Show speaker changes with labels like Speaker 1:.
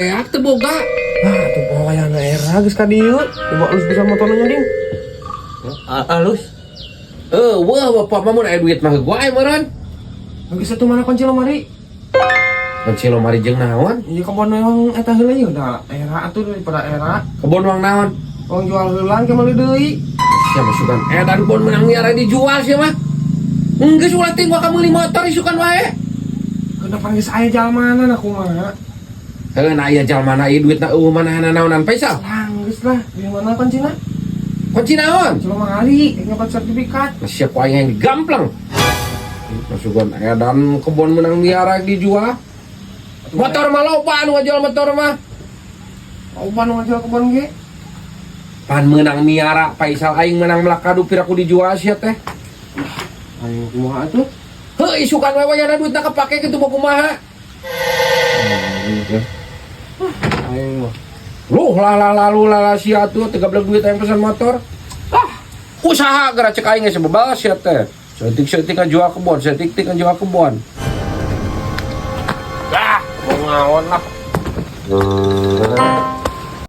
Speaker 1: Beak teu boga.
Speaker 2: Ah, tuh pawayana era geus ka dieu. Coba alus bisa motornya ding.
Speaker 1: Alus. Eh, wah, bapak mah mun aya duit mah gua aya meureun.
Speaker 2: Geus atuh, mana kunci lemari?
Speaker 1: Kunci lemari jeung naon?
Speaker 2: Iya, kebon memang eta heula ieu da era atuh daripada era.
Speaker 1: Kebon wang naon?
Speaker 2: Wong jual heulaan ke meuli deui.
Speaker 1: Sia mah sugan edan, kebon menang miara dijual sia mah. Geus ulah ting ka meuli motor isukan wae.
Speaker 2: Kenapa geus aya jalmana na kumaha?
Speaker 1: Heuh, na aya jalmana ieu duitna euweuh mana naonan, Faisal.
Speaker 2: Lah, geus lah, di mana kuncina?
Speaker 1: Kunci naon?
Speaker 2: Kunci lemari, rek nyokot sertifikat.
Speaker 1: Nah, siapa aing yang digamplang. Masukan edan, kebon menang miara dijual. Motor mah loba anu ngajual motor mah.
Speaker 2: Loba nu ngajual kebon ge.
Speaker 1: Pan menang miara, Faisal, aing menang melak kadu piraku dijual sia teh.
Speaker 2: Ayo kumaha atuh?
Speaker 1: Heuh, isukan we wayahna duitna kepake kitu mau kumaha.
Speaker 2: Aing mah.
Speaker 1: Luh lah lah lalu lah lah sia tuh tiga belas duit yang pesan motor. Ah, usaha geura cek aing geus bebal sia teh. Saeutik-saeutik ngajual kebon, saeutik-saeutik ngajual kebon. Ah, mau ngaon lah.